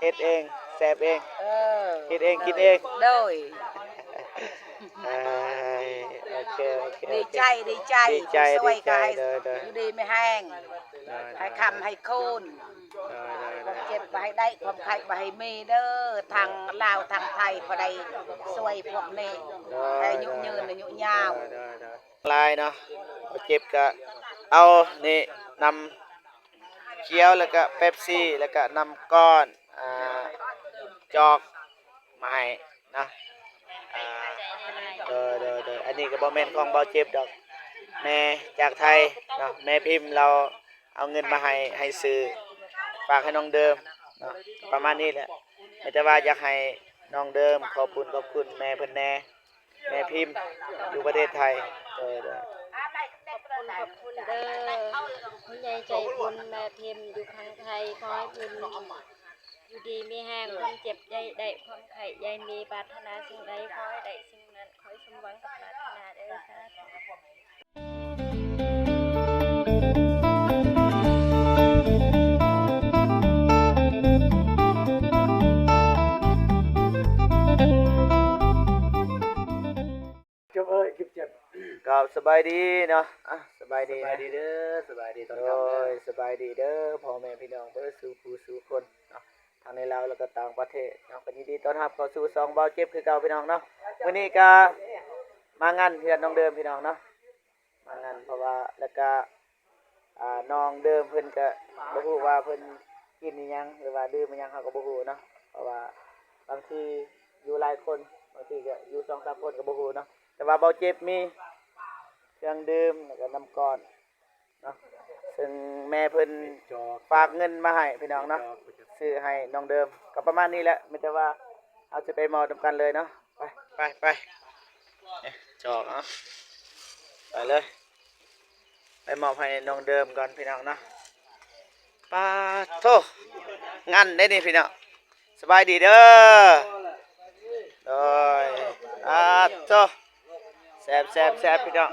ເຮັດເອງ ແຊບເອງ ເອີ ເຮັດເອງກິນເອງ ໂດຍ ເອີຍ ໂອເຄ ໂອເຄ ດີໃຈ ໂອເຄ ດີໃຈ ດີໃຈ ດີໃຈ ຊ່ວຍ ໂດຍ ໂດຍ ຢູ່ດີມີແຮງ ໂດຍ ໃຫ້ຄ້ຳໃຫ້ຄູນ ໂດຍ ໂດຍ ຄວາມເຈັບບໍ່ໃຫ້ໄດ້ ຄວາມໄຂ້ບໍ່ໃຫ້ມີເດີ ທັງລາວທັງໄທ ພໍໄດ້ຊ່ວຍພວກນີ້ ໂດຍ ໃຫ້ອາຍຸຍືນ ອາຍຸຍາວ ໂດຍ ໂດຍ ໂດຍ ຫຼາຍເນາະ ເຈັບກະເອົານີ້ ນ້ຳຂຽວ ແລ້ວກະເປັບຊີ ແລ້ວກະນ້ຳກ້ອນ ອ່າ ຈອກມາໃຫ້ເນາະ ອ່າ ໂດຍ ໂດຍ ໂດຍ ອັນນີ້ກະບໍ່ແມ່ນຂອງເບົາເຈັບດອກ ແມ່ຈາກໄທເນາະ ແມ່ພິມລາວເອົາເງິນມາໃຫ້ ໃຫ້ຊື້ ຝາກໃຫ້ນ້ອງເດີມເນາະ ປະມານນີ້ແຫຼະ ມີແຕ່ວ່າຢາກໃຫ້ນ້ອງເດີມຂອບບຸນຂອບຄຸນແມ່ເພິ່ນແດ່ ແມ່ພິມຢູ່ປະເທດໄທ ໂດຍ ໂດຍ ຂອບຄຸນ ຂອບຄຸນເດີ ຜູ້ໃຫຍ່ໃຈບຸນແມ່ພິມຢູ່ທາງໄທ ຂໍໃຫ້ເພິ່ນຢູ່ດີມີແຮງ ຄວາມເຈັບຢ່າໃຫ້ໄດ້ ຄວາມໄຂ້ຢ່າໃຫ້ມີ ປາດຖະໜາສິ່ງໃດຂໍໃຫ້ໄດ້ສິ່ງນັ້ນ ຂໍໃຫ້ສົມຫວັງກັບປາດຖະໜາເດີ ສາທຸ. ເຈັບເອີຍ ເຈັບ ເຈັບ ກາບສະບາຍດີເນາະ ອ່ະ ສະບາຍດີ ສະບາຍດີເດີ ສະບາຍດີຕອນຄ່ຳເດີ ໂດຍ ສະບາຍດີເດີ ພໍ່ແມ່ພີ່ນ້ອງເບິດສູ່ຜູ້ສູ່ຄົນເນາະ ທັງໃນລາວ ແລ້ວກະຕ່າງປະເທດເນາະ ກະຍິນດີຕ້ອນຮັບເຂົ້າສູ່ຊ່ອງເບົາເຈັບຄືເກົ່າພີ່ນ້ອງເນາະ ມື້ນີ້ກະມາງານເຮືອນນ້ອງເດີມພີ່ນ້ອງເນາະ ມາງານ ເພາະວ່າ ແລ້ວກະ ອ່າ ນ້ອງເດີມເພິ່ນກະບໍ່ຮູ້ວ່າເພິ່ນກິນອີ່ຫຍັງ ຫຼືວ່າດື່ມອີ່ຫຍັງ ເຮົາກະບໍ່ຮູ້ເນາະ ເພາະວ່າບາງທີຢູ່ຫຼາຍຄົນ ບາງທີກະຢູ່ສອງສາມຄົນກະບໍ່ຮູ້ເນາະ ແຕ່ວ່າເບົາເຈັບມີເຄື່ອງດື່ມ ແລ້ວກະນ້ຳກ້ອນເນາະ ເຊິ່ງແມ່ເພິ່ນຝາກເງິນມາໃຫ້ພີ່ນ້ອງເນາະ ຊື້ໃຫ້ນ້ອງເດີມ ກະປະມານນີ້ແຫຼະ ມີແຕ່ວ່າເຮົາຈະໄປມອບນຳກັນເລີຍເນາະ ໄປ ໄປ ໄປ ເອີ ຈອກເອົາ ໄປເລີຍ ໄປມອບໃຫ້ນ້ອງເດີມກ່ອນພີ່ນ້ອງເນາະ ປາດໂທ້ ງານເດ້ນີ້ພີ່ນ້ອງ ສະບາຍດີເດີ ໂດຍ ປາດໂທ້ ແຊບ ແຊບ ແຊບພີ່ນ້ອງ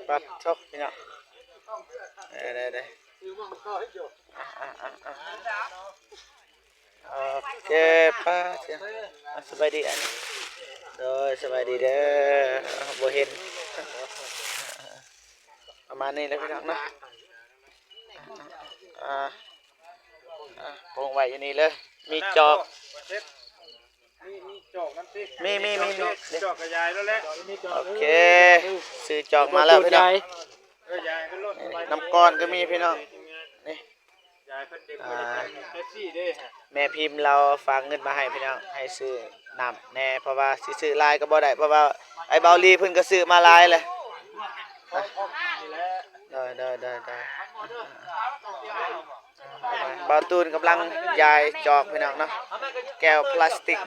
ປາດໂທ້ພີ່ນ້ອງ ເອີ ໄດ້ ໄດ້ ອ່າ ອ່າ ອ່າ ອ່າ ໂອເຄ ປ້າ ສະບາຍດີ ອັນ ໂດຍ ສະບາຍດີເດີ ບໍ່ເຫັນ ປະມານນີ້ແຫຼະພີ່ນ້ອງເນາະ ອ່າ ອ່າ ປົງໄວ້ຢູ່ນີ້ເລີຍ ມີຈອກ ມີ ມີ ມີ ມີ ຈອກ ມີ ຈອກກະຍາຍແລ້ວແຫຼະ ໂອເຄ ຊື້ຈອກມາແລ້ວພີ່ນ້ອງ ເອີ ຍາຍຂຶ້ນລົດ ນີ້ ນ້ຳກ້ອນກະມີພີ່ນ້ອງ ນີ້ ຍາຍເພິ່ນເດັກ ອ່າ ເປັບຊີເດ້ ແມ່ພິມລາວຝາກເງິນມາໃຫ້ພີ່ນ້ອງ ໃຫ້ຊື້ນ້ຳແດ່ ເພາະວ່າຊິຊື້ຫຼາຍກະບໍ່ໄດ້ ເພາະວ່າໄອ້ເບົາລີເພິ່ນກະຊື້ມາຫຼາຍແຫຼະ ນີ້ແຫຼະ ໂດຍ ໂດຍ ໂດຍ ໂດຍ ບ່າວຕູນກຳລັງຢາຍຈອກພີ່ນ້ອງເນາະ ແກ້ວພລາສຕິກ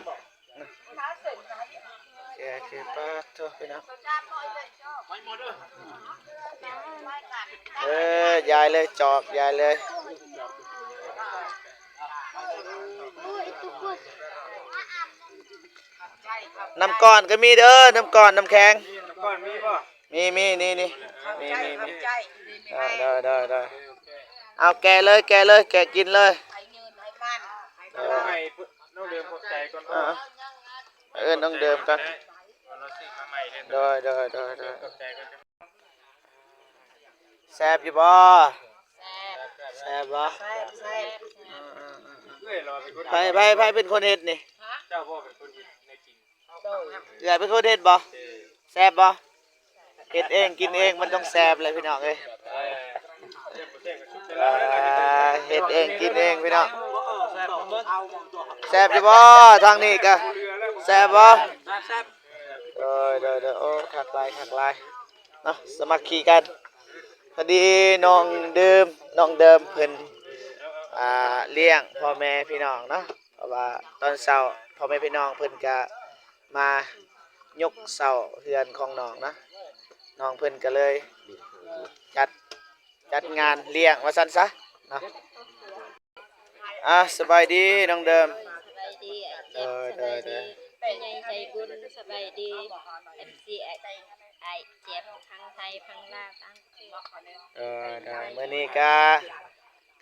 ໂອເຄ ໂອເຄ ປາດໂທ້ພີ່ນ້ອງ ເອີ ຢາຍເລີຍ ຈອກ ຢາຍເລີຍ ນ້ຳກ້ອນກະມີເດີ ນ້ຳກ້ອນ ນ້ຳແຂງ ນ້ຳກ້ອນມີບໍ່? ມີ ມີ ນີ້ ນີ້ ມີ ມີ ມີ ເອີ ໂດຍ ໂດຍ ໂດຍ ເອົາແກະເລີຍ ແກະເລີຍ ແກະກິນເລີຍ ໃຫ້ຢືນໃຫ້ໝັ້ນ ເອີ ໃຫ້ນ້ອງເດີມຂອບໃຈກ່ອນ ເອີ ເອີ້ນນ້ອງເດີມກ່ອນ ເອີ ລາວຊື້ມາໃໝ່ເດ້ ໂດຍ ໂດຍ ໂດຍ ໂດຍ ຂອບໃຈກ່ອນ ແຊບຢູ່ບໍ່? ແຊບ ແຊບບໍ່? ແຊບ ແຊບ ອືມ ອືມ ອືມ ເອື້ອຍລາວເປັນຄົນ ໃຜ ໃຜ ໃຜເປັນຄົນເຮັດນີ້? ເຈົ້າບໍ່ເປັນຄົນເຮັດແນວກິນ? ໂດຍ ເອື້ອຍເປັນຄົນເຮັດບໍ່? ເອີ ແຊບບໍ່? ເຮັດເອງກິນເອງມັນຕ້ອງແຊບແຫຼະພີ່ນ້ອງເອີຍ ເອີ ເຮັດເອງກິນເອງພີ່ນ້ອງ ແຊບຢູ່ບໍ່? ທາງນີ້ກະແຊບບໍ່? ໂດຍ ໂດຍ ໂດຍ ໂອ້ ຄັກຫຼາຍ ຄັກຫຼາຍເນາະ ສາມັກຄີກັນ ພໍດີນ້ອງເດີມ ນ້ອງເດີມເພິ່ນ ອ່າ ລ້ຽງພໍ່ແມ່ພີ່ນ້ອງເນາະ ເພາະວ່າຕອນເຊົ້າພໍ່ແມ່ພີ່ນ້ອງເພິ່ນກະມາຍົກເສົາເຮືອນຂອງນ້ອງເນາະ ນ້ອງເພິ່ນກະເລີຍຈັດ ຈັດງານລ້ຽງວ່າຊັ້ນຊະເນາະ ອ່າ ສະບາຍດີນ້ອງເດີມ ສະບາຍດີອ້າຍເຈັບ ໂດຍ ສະບາຍດີ ໂດຍ ໂດຍ ຜູ້ໃຫຍ່ໃຈບຸນ ສະບາຍດີ ເອັຟຊີອ້າຍ ອ້າຍເຈັບ ທັງໄທທັງລາວ ຕ່າງປະເທດ ເອີ ໂດຍ ມື້ນີ້ກະ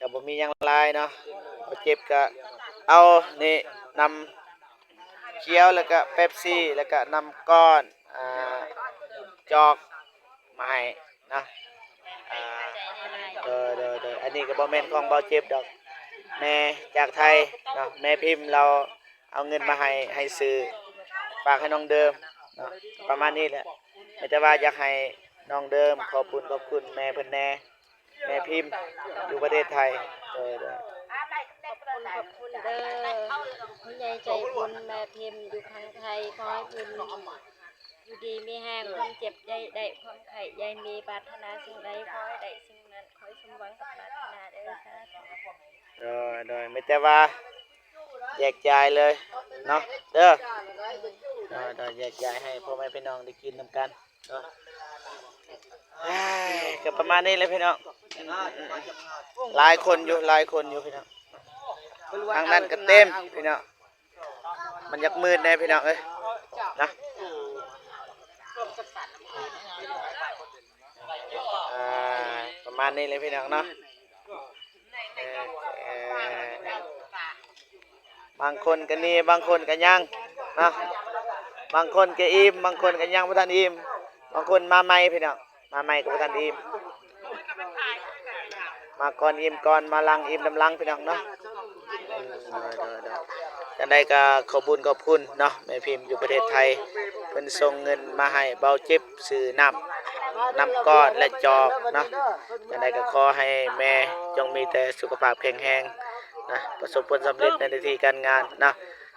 ກະ ບໍ່ມີຫຍັງຫຼາຍເນາະ. ບໍ່ເຈັບກະເອົານີ້ ນ້ຳຂຽວ ແລ້ວກະເປັບຊີ ແລ້ວກະນ້ຳກ້ອນ ອ່າ ຈອກມາໃຫ້ເນາະ. ອ່າ ໂດຍ ໂດຍ ໂດຍ ອັນນີ້ກະບໍ່ແມ່ນຂອງເບົາເຈັບດອກ ແມ່ຈາກໄທເນາະ. ແມ່ພິມລາວເອົາເງິນມາໃຫ້ ໃຫ້ຊື້ ຝາກໃຫ້ນ້ອງເດີມເນາະ. ປະມານນີ້ແຫຼະ ມີແຕ່ວ່າຢາກໃຫ້ນ້ອງເດີມຂອບບຸນຂອບຄຸນແມ່ເພິ່ນແດ່. ແມ່ພິມຢູ່ປະເທດໄທ. ໂດຍ ໂດຍ ຂອບຄຸນ ຂອບຄຸນເດີ ຜູ້ໃຫຍ່ໃຈບຸນ ແມ່ພິມຢູ່ທາງໄທ. ຂໍໃຫ້ເພິ່ນຢູ່ດີມີແຮງ ຄວາມເຈັບຢ່າໃຫ້ໄດ້ ຄວາມໄຂ້ຢ່າໃຫ້ມີ ປາດຖະໜາສິ່ງໃດຂໍໃຫ້ໄດ້ສິ່ງນັ້ນ ຂໍໃຫ້ສົມຫວັງກັບປາດຖະໜາເດີ ສາທຸ. ໂດຍ ໂດຍ ມີແຕ່ວ່າແຍກຍ້າຍເລີຍເນາະ ເດີ. ໂດຍ ໂດຍ ແຍກຍ້າຍໃຫ້ພໍ່ແມ່ພີ່ນ້ອງໄດ້ກິນນຳກັນ. ເອີຍ ກະປະມານນີ້ແຫຼະພີ່ນ້ອງ. ຫຼາຍຄົນຢູ່ ຫຼາຍຄົນຢູ່ພີ່ນ້ອງ. ທາງນັ້ນກະເຕັມພີ່ນ້ອງ. ມັນຢາກມືດແດ່ພີ່ນ້ອງເອີຍເນາະ. ອ່າ ປະມານນີ້ແຫຼະພີ່ນ້ອງເນາະ. ເອີ ເອີ ບາງຄົນກະໜີ ບາງຄົນກະຍັງເນາະ. ບາງຄົນກະອີ່ມ ບາງຄົນກະຍັງບໍ່ທັນອີ່ມ. ບາງຄົນມາໃໝ່ພີ່ນ້ອງ ມາໃໝ່ກະບໍ່ທັນອີ່ມ. ມາກ່ອນອີ່ມກ່ອນ ມາຫຼັງອີ່ມນຳຫຼັງພີ່ນ້ອງເນາະ. ໂດຍ ໂດຍ ໂດຍ ຈັ່ງໃດກະຂອບບຸນຂອບຄຸນເນາະ ແມ່ພິມຢູ່ປະເທດໄທ ເພິ່ນສົ່ງເງິນມາໃຫ້ເບົາເຈັບ ຊື້ນ້ຳ ນ້ຳກ້ອນ ແລະ ຈອກເນາະ. ຈັ່ງໃດກະຂໍໃຫ້ແມ່ຈົ່ງມີແຕ່ສຸຂະພາບແຂງແຮງນະ ປະສົບຜົນສຳເລັດໃນໜ້າທີ່ການງານເນາະ.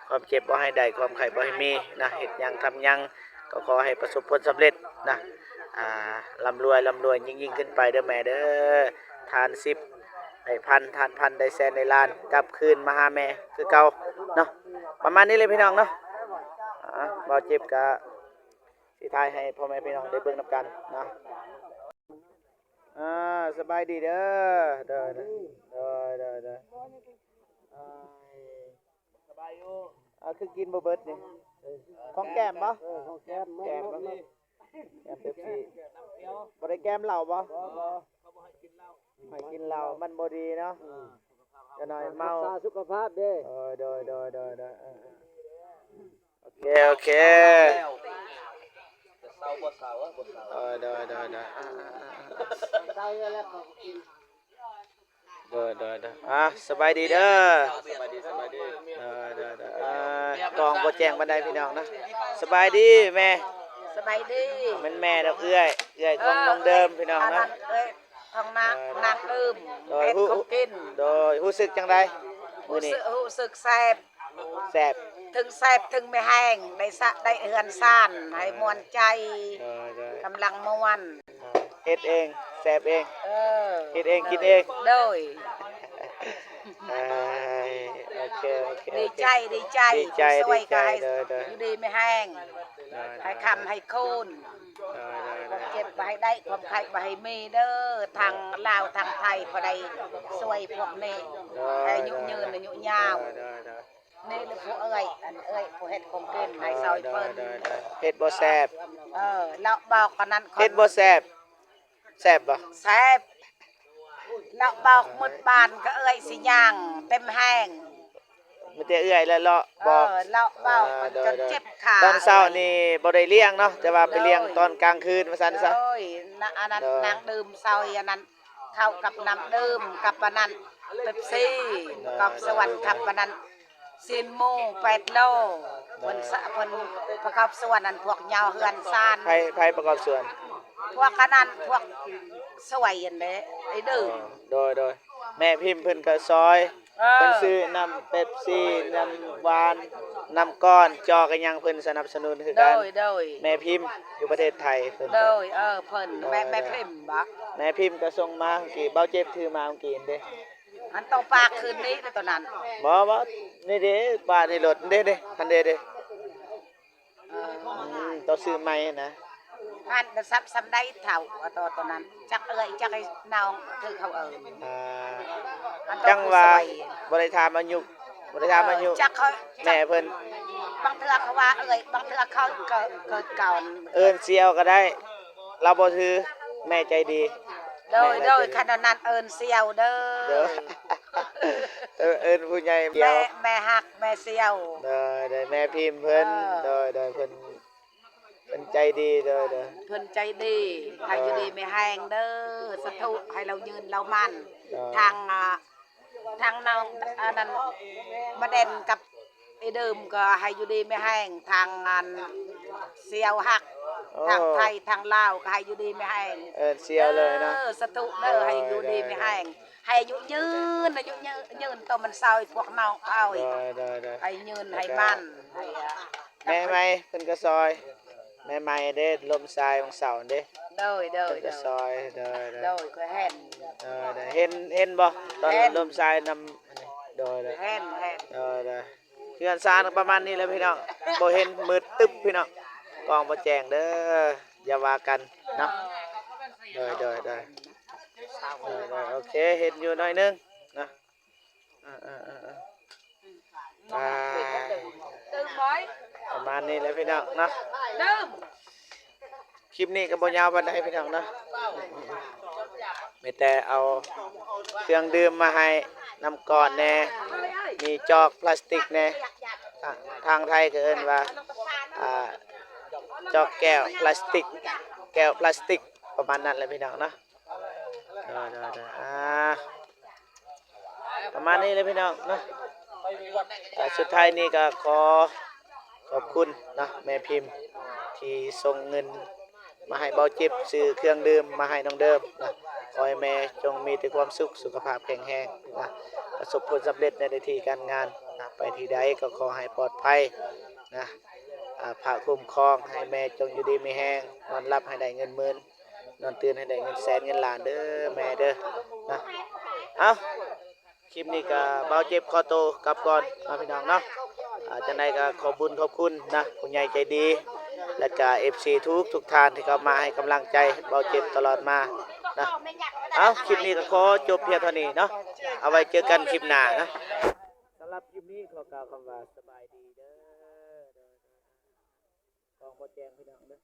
ຄວາມເຈັບບໍ່ໃຫ້ໄດ້ ຄວາມໄຂ້ບໍ່ໃຫ້ມີນະ ເຮັດຫຍັງທຳຫຍັງກະຂໍໃຫ້ປະສົບຜົນສຳເລັດນະ. ອ່າ ລ່ຳລວຍ ລ່ຳລວຍຍິ່ງໆຂຶ້ນໄປເດີແມ່ເດີ. ທານສິບໄດ້ພັນ ທານພັນໄດ້ແສນໄດ້ລ້ານ ກັບຄືນມາຫາແມ່ຄືເກົ່າເນາະ. ປະມານນີ້ແຫຼະພີ່ນ້ອງເນາະ. ອ່າ ເບົາເຈັບກະ ຊິຖ່າຍໃຫ້ພໍ່ແມ່ພີ່ນ້ອງໄດ້ເບິ່ງນຳກັນເນາະ. ອ່າ ສະບາຍດີເດີ. ໂດຍ ໂດຍ ໂດຍ ໂດຍ ໂດຍ. ອ່າ ສະບາຍຢູ່. ອ່າ ຄືກິນບໍ່ເບິດນີ້? ຂອງແກ້ມບໍ່? ເອີ ຂອງແກ້ມ ແກ້ມບໍ່? ແກ້ມເປັບຊີ. ບໍ່ໄດ້ແກ້ມເຫຼົ້າບໍ່? ບໍ່ ບໍ່ ໃຫ້ກິນເຫຼົ້າມັນບໍ່ດີເນາະ. ອືມ ຈະໜ້ອຍເມົາ ຮັກສາສຸຂະພາບເດ້. ໂດຍ ໂດຍ ໂດຍ ໂດຍ ໂດຍ. ເອີ ເອີ ໂອເຄ ໂອເຄ. ໂດຍ ໂດຍ ໂດຍ ໂດຍ. ໂດຍ ໂດຍ ໂດຍ. ອ່າ ສະບາຍດີເດີ. ສະບາຍດີ ສະບາຍດີ. ໂດຍ ໂດຍ ໂດຍ. ອ່າ ກ້ອງບໍ່ແຈ້ງປານໃດພີ່ນ້ອງເນາະ. ສະບາຍດີແມ່. ສະບາຍດີ. ແມ່ນແມ່ດອກເອື້ອຍ ເອື້ອຍຂອງນ້ອງເດີມພີ່ນ້ອງເນາະ. ເອື້ອຍ ຂອງນາງ ເອີ ນາງຕື່ມ ເຮັດຂອງກິນ. ໂດຍ ຮູ້ສຶກຈັ່ງໃດມື້ນີ້? ຮູ້ສຶກ ຮູ້ສຶກແຊບ ແຊບ ເຖິງແຊບເຖິງມີແຮງ ໄດ້ສະ ໄດ້ເຮືອນຊານໃຫ້ມ່ວນໃຈ. ໂດຍ ໂດຍ ກຳລັງມ່ວນ. ເຮັດເອງ ແຊບເອງ. ເອີ ເຮັດເອງກິນເອງ. ໂດຍ ໂອເຄ ໂອເຄ ດີໃຈ ໂອເຄ ດີໃຈ ດີໃຈ ດີໃຈ. ໂດຍ ໂດຍ ຢູ່ດີມີແຮງ ໂດຍ ໃຫ້ຄ້ຳໃຫ້ຄູນ. ໂດຍ ໂດຍ ໂດຍ. ຄວາມເຈັບບໍ່ໃຫ້ໄດ້ ຄວາມໄຂ້ບໍ່ໃຫ້ມີເດີ ທາງລາວທາງໄທ ພໍໄດ້ຊ່ວຍພວກນີ້. ໂດຍ ໃຫ້ອາຍຸຍືນ ໂດຍ ອາຍຸຍາວ. ໂດຍ ໂດຍ ໂດຍ. ນີ້ລະຜູ້ເອື້ອຍ ອັນເອື້ອຍຜູ້ເຮັດຂອງກິນໃຫ້ຊ່ອຍເພິ່ນ. ໂດຍ ໂດຍ ໂດຍ. ເຮັດບໍ່ແຊບ. ເອີ ລະບອກອັນນັ້ນ ເຮັດບໍ່ແຊບ. ແຊບບໍ່? ແຊບ. ເລາະບອກໝົດບ້ານກະເອື້ອຍຊິຍ່າງເຕັມແຮງ. ມີແຕ່ເອື້ອຍແຫຼະເລາະບອກ. ເອີ ເລາະບອກ ອ່າ ຈົນເຈັບຂາ. ຕອນເຊົ້ານີ້ບໍ່ໄດ້ລ້ຽງເນາະ ແຕ່ວ່າໄປລ້ຽງຕອນກາງຄືນວ່າຊັ້ນຊະ. ໂດຍ ນະ ອັນນັ້ນ ນາງດື່ມເຊົ້າ ອັນນັ້ນ ເຂົ້າກັບນ້ຳດື່ມ ກັບອັນນັ້ນ ເປັບຊີ ປະກອບສວນ ກັບອັນນັ້ນ ຊີ້ນໝູ ແປດໂລ. ເພິ່ນສະ ເພິ່ນປະກອບສວນ ອັນພວກຍໍເຮືອນຊານ. ໃຜ ໃຜປະກອບສວນ? ພວກອັນນັ້ນ ພວກຊ່ວຍຫັ້ນເດ້ ໄອ້ດື້. ອໍ ໂດຍ ໂດຍ. ແມ່ພິມເພິ່ນກະຊ່ອຍ. ເອີ ເພິ່ນຊື້ນ້ຳເປັບຊີ ນ້ຳຫວານ ນ້ຳກ້ອນ ຈອກ ອີ່ຫຍັງ ເພິ່ນສະໜັບສະໜູນຄືກັນ. ໂດຍ ໂດຍ. ແມ່ພິມຢູ່ປະເທດໄທເພິ່ນ. ໂດຍ ເອີ ເພິ່ນ ແມ່ ແມ່ພິມບໍ? ແມ່ພິມກະສົ່ງມາເມື່ອກີ້ ເບົາເຈັບຖືມາເມື່ອກີ້ເດ້. ມັນຕ້ອງປາກຄືນນີ້ເດ້ ໂຕນັ້ນ. ບໍ່ ບໍ່ ນີ້ເດ້ ປາກໃນລົດເດ້ ເດ້ ຫັ້ນເດ້ ເດ້. ເອີ ອືມ ຕ້ອງຊື້ໃໝ່ນະ. ຫັ້ນ ແຕ່ສັບສ່ຳໃດເຖົ້າ ໂຕ ໂຕນັ້ນ ຈັກເອື້ອຍຈັກໄອ້ນ້ອງ ຄືເຂົາເອີ້ນ. ອ່າ ອັນ ຈັ່ງວ່າ ບໍ່ໄດ້ຖາມອາຍຸ ບໍ່ໄດ້ຖາມອາຍຸ. ເອີ ຈັກເຂົາ ແມ່ເພິ່ນ ບາງເທື່ອເຂົາວ່າເອື້ອຍ ບາງເທື່ອເຂົາ ເກີດ ເກີດກ່ອນ. ເອີ້ນສ່ຽວກະໄດ້ ລາວບໍ່ຖື ແມ່ໃຈດີ. ໂດຍ ແມ່ໃຈດີ. ໂດຍ ຄັນອັນນັ້ນເອີ້ນສ່ຽວເດີ. ໂດຍ ເອີ້ນ ເອີ້ນຜູ້ໃຫຍ່ດຽວ ແມ່ ແມ່ຮັກ ແມ່ສ່ຽວ ໂດຍ ໂດຍ ແມ່ພິມເພິ່ນ ເອີ ໂດຍ ໂດຍ ເພິ່ນ ເພິ່ນໃຈດີ ໂດຍ ໂດຍ ເພິ່ນໃຈດີ ໃຫ້ຢູ່ດີມີແຮງເດີ ສາທຸ ໃຫ້ລາວຍືນລາວໝັ້ນ ໂດຍ ທາງ ອ່າ ທາງນ້ອງ ອັນນັ້ນ ມາແດນກັບ ອີເດີມກໍໃຫ້ຢູ່ດີມີແຮງ ທາງອັນສ່ຽວຮັກ ໂອ້ ທາງໄທທາງລາວກໍໃຫ້ຢູ່ດີມີແຮງ ເອີ້ນສ່ຽວເລີຍເນາະ ເອີ ສາທຸເດີ ໂດຍ ໃຫ້ຢູ່ດີມີແຮງ ໂດຍ ໃຫ້ອາຍຸຍືນ ອາຍຸຍືນ ໂຕມັນຊ່ອຍພວກນ້ອງເຂົາ ໂດຍ ໂດຍ ໂດຍ ໃຫ້ຍືນໃຫ້ໝັ້ນ ແມ່ໃໝ່ເພິ່ນກໍຊ່ອຍ ແມ່ໃໝ່ເດ້ ລົມຊາຍວັນເສົາເດ້ ໂດຍ ໂດຍ ເພິ່ນກໍຊ່ອຍ ໂດຍ ໂດຍ ໂດຍ ຂ້ອຍເຫັນ ໂດຍ ໂດຍ ເຫັນ ເຫັນບໍ່ ຕອນ ເຫັນ ລົມຊາຍນຳ ໂດຍ ໂດຍ ເຫັນ ເຫັນ ໂດຍ ໂດຍ ເຮືອນຊານປະມານນີ້ແຫຼະພີ່ນ້ອງ ບໍ່ເຫັນ ມືດຕຶບພີ່ນ້ອງ ກ້ອງບໍ່ແຈ້ງເດີ ຢ່າວ່າກັນເນາະ ໂດຍ ໂດຍ ໂດຍ ໂອເຄ ເຫັນຢູ່ໜ້ອຍໜຶ່ງເນາະ ເອີໆໆໆ ອ່າ ປະມານນີ້ແຫຼະພີ່ນ້ອງເນາະ ຄລິບນີ້ກໍບໍ່ຍາວປານໃດພີ່ນ້ອງເນາະ ມີແຕ່ເອົາເຄື່ອງດື່ມມາໃຫ້ ນ້ຳກ້ອນແດ່ ມີຈອກພລາສຕິກແດ່ ທາງ ທາງໄທກໍເອີ້ນວ່າ ອ່າ ຈອກແກ້ວພລາສຕິກ ແກ້ວພລາສຕິກ ປະມານນັ້ນແຫຼະພີ່ນ້ອງເນາະ ໂດຍ ໂດຍ ໂດຍ ອ່າ ປະມານນີ້ແຫຼະພີ່ນ້ອງເນາະ ອ່າ ສຸດທ້າຍນີ້ກໍຂໍຂອບຄຸນເນາະ ແມ່ພິມທີ່ສົ່ງເງິນມາໃຫ້ເບົາຈິບ ຊື້ເຄື່ອງດື່ມມາໃຫ້ນ້ອງເດີມເນາະ ຂໍໃຫ້ແມ່ຈົ່ງມີແຕ່ຄວາມສຸກ ສຸຂະພາບແຂງແຮງເນາະ ປະສົບຜົນສຳເລັດໃນໜ້າທີ່ການງານເນາະ ໄປທີ່ໃດກໍຂໍໃຫ້ປອດໄພເນາະ ອ່າ ພະຄຸ້ມຄອງ ໃຫ້ແມ່ຈົ່ງຢູ່ດີມີແຮງ ນອນຫຼັບໃຫ້ໄດ້ເງິນໝື່ນ ນອນຕື່ນໃຫ້ໄດ້ເງິນແສນເງິນລ້ານເດີແມ່ເດີເນາະ ເອົ້າ ຄລິບນີ້ກໍເບົາຈິບຂໍໂຕກັບກ່ອນເນາະພີ່ນ້ອງເນາະ ອ່າ ຈັ່ງໃດກໍຂອບບຸນຂອບຄຸນນະ ຜູ້ໃຫຍ່ໃຈດີ ແລະກະເອັຟຊີທຸກໆທ່ານທີ່ເຂົ້າມາໃຫ້ກຳລັງໃຈເບົາຈິບຕະຫຼອດມານະ ເອົ້າ ຄລິບນີ້ກໍຂໍຈົບພຽງເທົ່ານີ້ເນາະ ເອົາໄວ້ເຈີກັນຄລິບໜ້າເນາະ ສຳລັບຄລິບນີ້ຂໍກ່າວຄຳວ່າສະບາຍດີເດີ. ກອງບໍ່ແຈ້ງພີ່ນ້ອງເດີ.